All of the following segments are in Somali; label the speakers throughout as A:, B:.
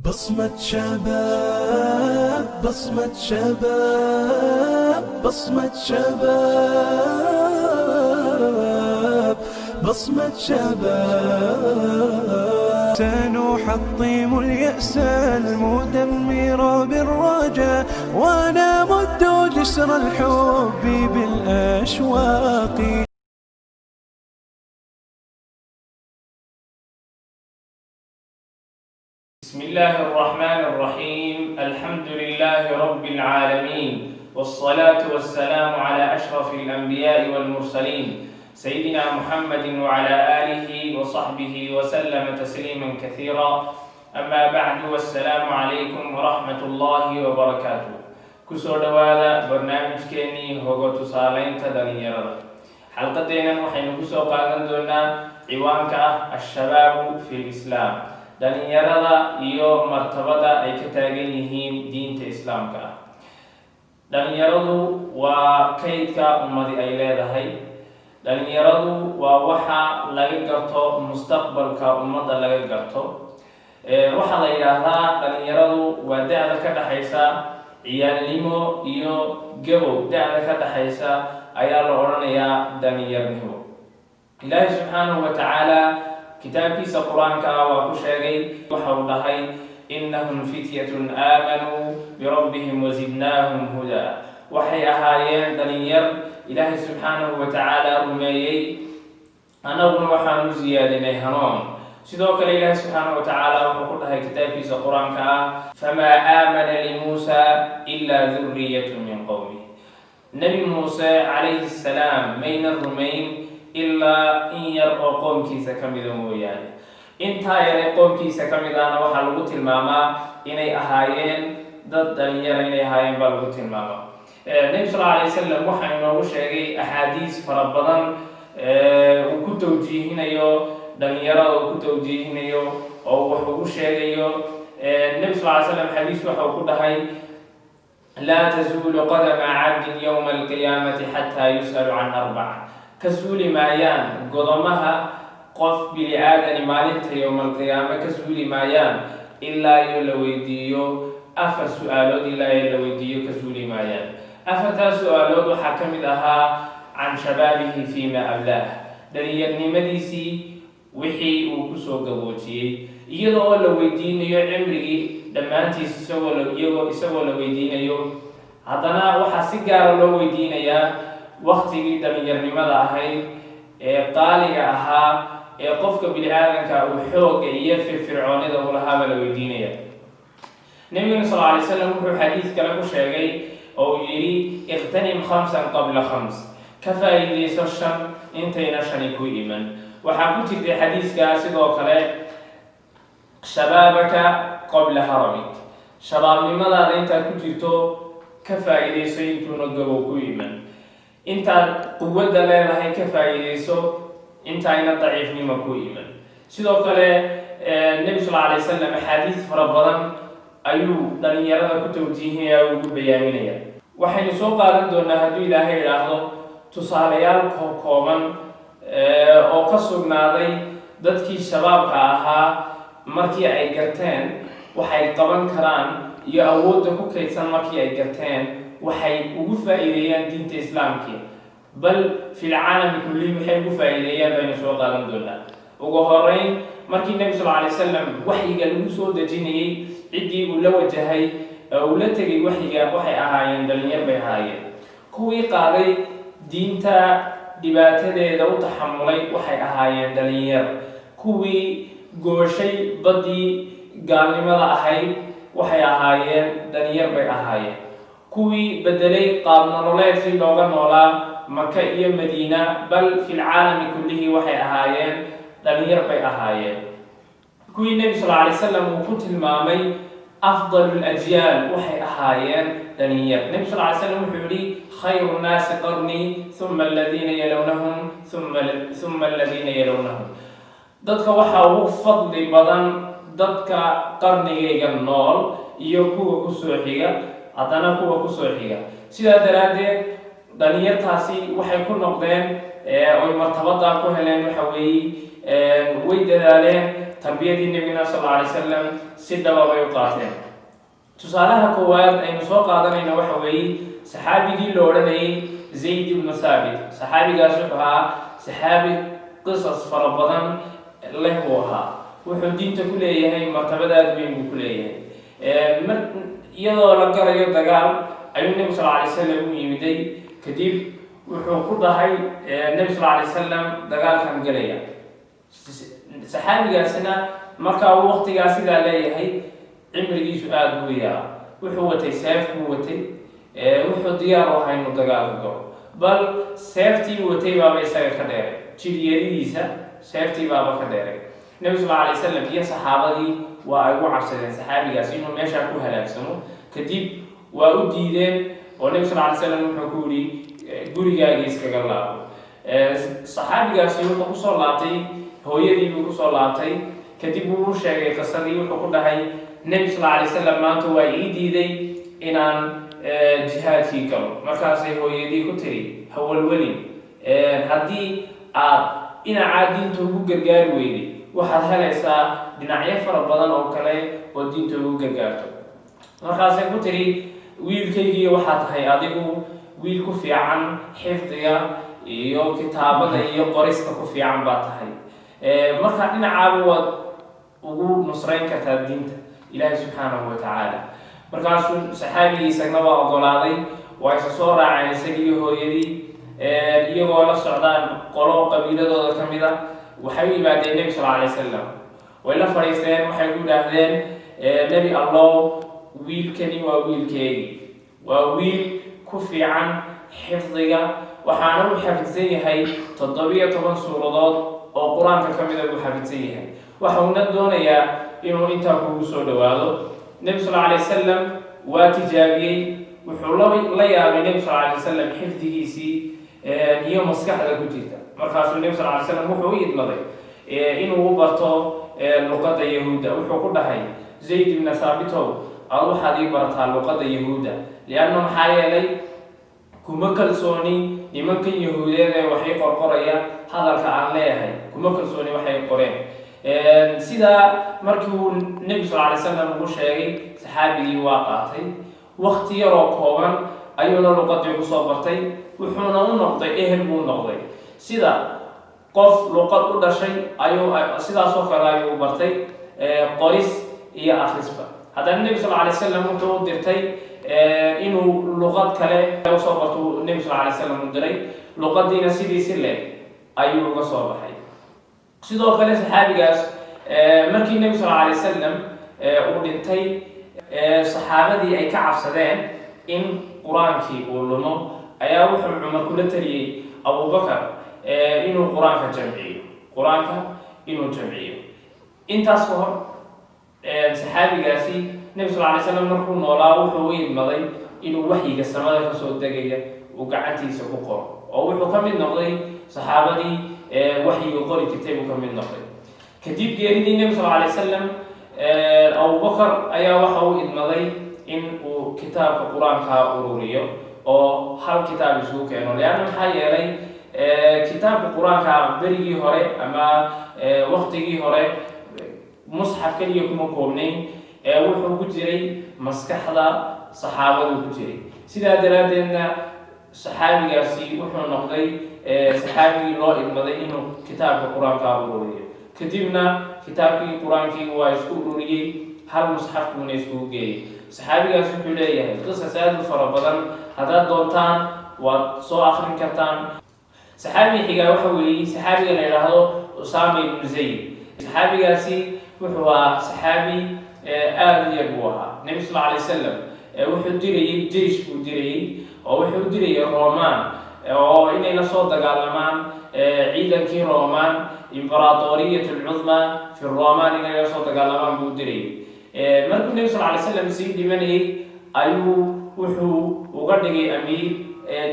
A: بصمة شباب، بصمة شباب، بصمة شباب، بصمة شباب. سنحطم اليأس المدمر بالرجاء، ونمد جسر الحب بالأشواق.
B: بسم الله الرحمن الرحيم. الحمد لله رب العالمين، والصلاة والسلام على أشرف الأنبياء والمرسلين، سيدنا محمد وعلى آله وصحبه وسلم تسليما كثيرا. أما بعد، والسلام عليكم ورحمة الله وبركاته. Kusoo dhowaada barnaamijkeenii hogo tusaaleynta dhalinyarada. Xalqadeennan waxaynu kusoo qaadan doonaa ciwaanka ah الشباب في الإسلام, dhalinyarada iyo martabada ay ka taagan yihiin diinta Islaamka ah. Dhalinyaradu waa kaydka ummadi ay leedahay. Dhalinyaradu waa waxa laga garto mustaqbalka ummadda laga garto. Waxaa la yidhaahdaa dhalinyaradu waa da-da ka dhexaysa ciyaalnimo iyo gabow. Da-da ka dhexaysa ayaa la odhanayaa dhalinyarnimo. Ilaahay subxaanahu wa tacaala kitaabkiisa Qur-aanka ah waa ku sheegay. Waxa uu dhahay: إنهم فتية آمنوا بربهم وزدناهم هدى. Waxay ahaayeen dhalinyar Ilaahay subxaanahu wa tacaala rumeeyey, annaguna waxaanu siyaadinay hanuun. Sidoo kale Ilaahay subxaanahu wa tacaala wuxuu ku dhahay kitaabkiisa Qur-aanka ah: فما آمن لموسى إلا ذرية من قومه. Nebi Muuse calayhi salaam mayna rumayn ilaa in yar oo qoomkiisa ka mida mooyaane. Intaa yaray qoomkiisa ka mid ahna waxaa lagu tilmaamaa inay ahaayeen dad dhalinyara inay ahaayeen baa lagu tilmaamaa. Nebi sal alay wasalam waxaa inoogu sheegay axaadiis fara badan uu ku tawjiihinayo dhalinyarada, uu ku tawjiihinayo oo wax ugu sheegayo. Nebi sal ly slam xadiis waxa uu ku dhahay: لا تزول قدما عبد يوم القيامة حتى يسأل عن أربع. Ka suuli maayaan godomaha qof bini aadani maalinta yowma alqiyaame, ka suuli maayaan ilaa iyo la weydiiyo afar su-aalood. Ilaa iyo la weydiiyo ka suuli maayaan. Afartaas su-aalood waxaa ka mid ahaa: عن شبابه فيما أبلاه, dhalinyarnimadiisii wixii uu kusoo gaboojiyey. Iyada oo la weydiinayo cimrigii dhammaantiis, isagoo la weydiinayo, haddana waxaa si gaara loo weydiinayaa waktigii dhalinyarnimada ahayd ee qaaliga ahaa ee qofka bini aadanka uu xoogga iyo firfircoonida u lahaabaa la weydiinaya. Nabiguna sal alay slam wuxuu xadiis kale ku sheegay oo uu yidhi: اغتنم خمسا قبل خمس. Ka faa'iidayso shan intayna shani ku iman. Waxaa ku jirtay xadiiskaa sidoo kale: شبابك قبل هرمك. Shabaabnimadaada intaad ku jirto ka faa'iidayso intuuna gabow ku iman. Intaad quwadda leedahay ka faa'iidayso intayna daciifnimo ku iman. Sidoo kale Nebi sal alay wasalam axaadiis fara badan ayuu dhalinyarada ku tawjiihinaya, ugu bayaaminaya. Waxaynu soo qaadan doonaa, hadduu Ilaahay idhaahdo, tusaalayaal kooban oo ka sugnaaday dadkii shabaabka ahaa markii ay garteen waxay qaban karaan iyo awoodda ku kaydsan, markii ay garteen waxay ugu faa'iideeyaan diinta Islaamkii, bal في العالم كله waxay ugu faa'iideeyaan baynu soo qaadan doonaa. Ugu horeyn, markii Nebi sal alay wasalam waxyiga lagu soo dejinayey, ciddii uu la wajahay ee uu la tegay waxyiga waxay ahaayeen dhalinyar bay ahaayeen. Kuwii qaaday diinta dhibaatadeeda u taxamulay waxay ahaayeen dhalinyar. Kuwii gooshay baddii gaalnimada ahayd waxay ahaayeen dhalinyar bay ahaayeen. Kuwii bedelay qaab nololeedkii looga noolaa Maka iyo Madiina, bal في العالم كله, waxay ahaayeen dhalinyar bay ahaayeen. Kuwii Nebi sal alay slam uu ku tilmaamay أفضل الأجيال waxay ahaayeen dhalinyar. Nebi sal ly slam wuxuu yihi: خير الناس قرني ثم الذين يلونهم ثم الذين يلونهم. Dadka waxaa ugu fadli badan dadka qarnigayga nool iyo kuwa kusoo xiga, haddana kuwa kusoo xiga. Sidaa daraaddeed dhalinyartaasi waxay ku noqdeen oy martabadaa ku heleen waxa weeye way dadaaleen. Tarbiyadii Nebigana sal alla alay wasalam si dhaba bay u qaateen. Tusaalaha koowaad aynu soo qaadanayna waxa weeye saxaabigii la odhanayay Zayd ibnu Thaabit. Saxaabigaas wuxuu ahaa saxaabi qisas fara badan leh buu ahaa. Wuxuu diinta ku leeyahay martabad aada weyn buu ku leeyahay. Mar iyadoo la galayo dagaal ayuu Nebi sal alay wasalam u yimiday. Kadib wuxuu ku dhahay Nebi sal alay wasalam: "Dagaalkan galaya." Saxaabigaasina markaa uu waqtigaa sidaa leeyahay cimrigiisu aada buu yaraa. Wuxuu watay seef buu watay, wuxuu diyaar u ahaa inuu dagaalka galo, bal seeftii watay baaba isaga ka dheeray, jiryaridiisa seeftii baaba ka dheeray. Nebi sal alay wasalam iyo saxaabadii waa ay ugu cabsadeen saxaabigaas inuu meeshaa ku halaagsamo. Kadib waa u diideen oo Nebi sal alay slam wuxuu ku yihi: "Gurigaagii iskaga laabo." Saxaabigaasi wuxuu kusoo laabtay, hooyadii buu kusoo laabtay. Kadib wuu u sheegay qisadii. Wuxuu ku dhahay: "Nebi sal alay wasalam maanta waa ii diiday inaan jihaadkii galo." Markaasay hooyadii ku tiri: "Hawalwelin, haddii aad dhinacaa diinta ugu gargaari weyday, waxaad helaysaa dhinacyo fara badan oo kale oo diinta ugu gargaarto." Markaasay ku tiri: "Wiilkaygii, waxaa tahay adigu wiil ku fiican xifdiga iyo kitaabada iyo qorista ku fiican baa tahay. Marka dhinacaaba waad ugu nusrayn kartaa diinta Ilaahay subxaanahu wa tacaala." Markaasuu saxaabigii isagna waa ogolaaday. Waa isa soo raaceen isagii iyo hooyadii, iyagoo la socdaan qolo qabiiladooda ka mid a. Waxay u yimaadeen Nebi sal alay wasalam, way la fadhiisteen. Waxay ku yidhaahdeen: "Nebi Allow, wiilkani waa wiilkeygii, waa wiil ku fiican xifdiga, waxaana uu xafidsan yahay 17 suuradood oo Qur-aanka ka mida buu xafidsan yahay. Waxauna doonayaa inuu intaa kugu soo dhawaado." Nebi sal alay wasalam waa tijaabiyey. Wuxuu la yaabay Nebi sal alay wasalam xifdigiisii iyo maskaxda ku jirta. Markaasuu Nebi sal alay slam wuxuu u idmaday inuu u barto luqadda Yahuudda. Wuxuu ku dhahay: "Zayd ibna Thaabitow, ad waxaad ii barataa luqadda Yahuudda, lianna maxaa yeelay kuma kalsooni nimankan Yahuudeed ee waxay qorqoraya hadalka aan leeyahay, kuma kalsooni waxay qoreen." Sidaa markii uu Nebi sal alay slam ugu sheegay, saxaabigii waa qaatay. Wakti yaroo kooban ayuuna luqadii kusoo bartay, wuxuuna u noqday ehel buu noqday. Sida qof luqad u dhashay ayuu sidaasoo kale ayuu bartay qoris iyo akhrisba. Haddana Nebi sal alay slam wuxuu u dirtay inuu luqad kale usoo barto. Nebi sal alay slam u diray, luqadiina sidiisi leh ayuu uga soo baxay. Sidoo kale saxaabigaas markii Nebi sal alay wasalam uu dhintay, saxaabadii ay ka cabsadeen in Qur-aankii uu lumo, ayaa wuxuu Cumar kula taliyey Abubakar inuu Qur-aanka jamciyo, Qur-aanka inuu jamciyo. Intaas ka hor saxaabigaasi Nebi sal alay slam markuu noolaa wuxuu u idmaday inuu waxyiga samada kasoo degaya uu gacantiisa ku qoro, oo wuxuu ka mid noqday saxaabadii waxyiga qori jirtay buu ka mid noqday. Kadib geeridii Nebi sal alay wasalam, Abubakar ayaa waxa uu idmaday in uu kitaabka Qur-aanka ururiyo oo hal kitaab isugu keeno, leanna maxaa yeelay kitaabka Qur-aanka berigii hore ama waktigii hore musxaf keliya kuma koobnayn ee wuxuu ku jiray maskaxda saxaabadu ku jiray. Sidaa daraaddeedna saxaabigaasi wuxuu noqday saxaabigii loo idmaday inuu kitaabka Qur-aanka ururiyo. Kadibna kitaabkii Qur-aankii waa isku ururiyey, hal musxaf buuna iskugu geeyey. Saxaabigaas wuxuu leeyahay qisas aada u fara badan, haddaad doontaan waad soo akrin kartaan. Saxaabiga xigaa waxa weeye saxaabiga la yidhaahdo Usama ibnu Zayd. Saxaabigaasi wuxuu ahaa saxaabi aada u yar buu ahaa. Nebi sal alay wasalam wuxuu dirayey jeish buu dirayey, oo wuxuu dirayay Roman oo inay la soo dagaalamaan ciidankii Roman, Imberatoriyat alcudma fi Roman, inay la soo dagaalamaan buu dirayay. Markuu Nebi sal alay slam sii dhimanayay ayuu wuxuu uga dhigay amiir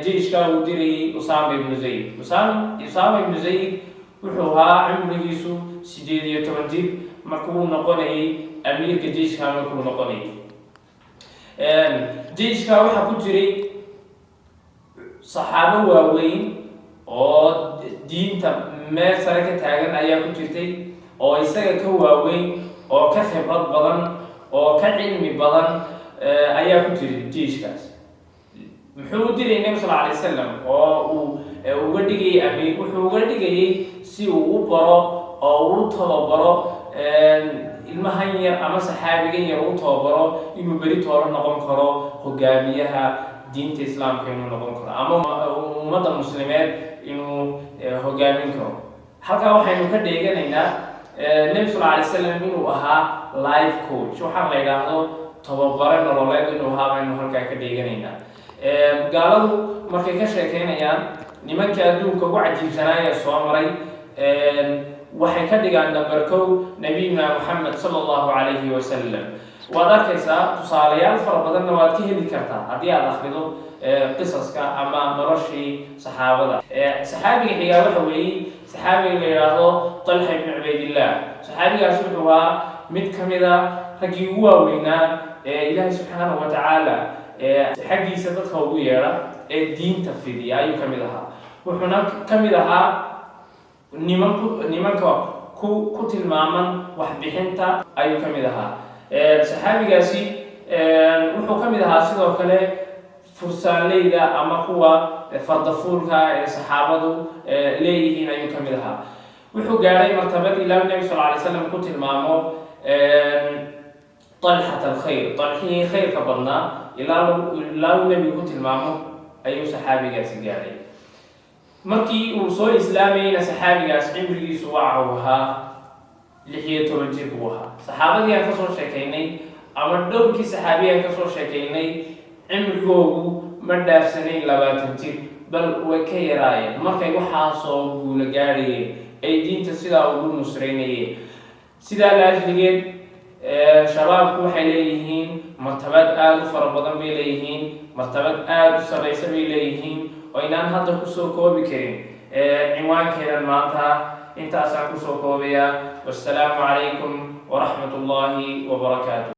B: jeishkaa uu dirayay Usama ibnu Zayd. Usama ibnu Zayd wuxuu ahaa cumrigiisu 18 jir markuu noqonayay amiirka jeishkaa. Markuu noqonayay jeishkaa waxaa ku jiray saxaabo waaweyn oo diinta meel sare ka taagan ayaa ku jirtay. Oo isaga ka waaweyn oo ka khibrad badan oo ka cilmi badan ayaa ku jiray jeyshkaas. Muxuu u dirayay Nebi sal alay wasalam oo uu uga dhigayay amiir? Wuxuu uga dhigayay si uu u baro oo uu tababaro ilmahan yar ama saxaabigan yar, u tababaro inuu beri tooro noqon karo hogaamiyaha diinta Islaamka, inuu noqon karo ama ummadda Muslimeed inuu hogaamin karo. Halkaa waxaynu ka dheeganaynaa Nebi sal alay slam inuu ahaa life coach, waxaan la yidhaahdo tababare nololeed inuu ahaa baynu halkaa ka dheeganaynaa. Gaaladu markay ka sheekeynayaan nimanka adduunka ugu cajiibsanaaya soo maray, waxay ka dhigaan number kow Nabiyuna Moxamed sala Allahu calayhi wasalam. Waad arkaysaa, tusaalayaal fara badanna waad ka heli kartaa haddii aad akrido qisaska ama noloshii saxaabada. Saxaabiga xigaa waxa weeye saxaabiga la yidhaahdo Talxa ibnu Cubaydillah. Saxaabigaas wuxuu ahaa mid ka mid a raggii ugu waaweynaa ee Ilaahay subxaanahu wa tacaala xaggiisa dadka ugu yeedha ee diinta fidiya ayuu ka mid ahaa. Wuxuuna ka mid ahaa nimanku nimanka ku tilmaaman waxbixinta ayuu ka mid ahaa. Saxaabigaasi wuxuu ka mid ahaa sidoo kale fursaanleyda ama kuwa fardafuulka ee saxaabadu leeyihiin ayuu ka mid ahaa. Wuxuu gaadhay martabad ilaa Nebi sal alay slam ku tilmaamo Talxat alkhayr, Talxihii khayrka badnaa, ilaa uu Nebigu ku tilmaamo ayuu saxaabigaasi gaadhay. Markii uu soo islaamayeyna saxaabigaas cimrigiisu waxa uu ahaa 16 jir buu ahaa. Saxaabadii aan kasoo sheekaynay ama dhowrkii saxaabiyi aan kasoo sheekaynay cimrigoogu ma dhaafsanayn 20 jir, bal way ka yaraayeen markay waxaasoo guula gaadhayeen ay diinta sidaa ugu nusraynayeen. Sidaa la ajligeed, shabaabku waxay leeyihiin martabad aada u fara badan bay leeyihiin, martabad aada u sarreysa bay leeyihiin oo inaan hadda kusoo koobi karin cinwaankeenan maanta. Intaasaan kusoo koobayaa. Wassalaamu calaykum waraxmat ullaahi wabarakaatu.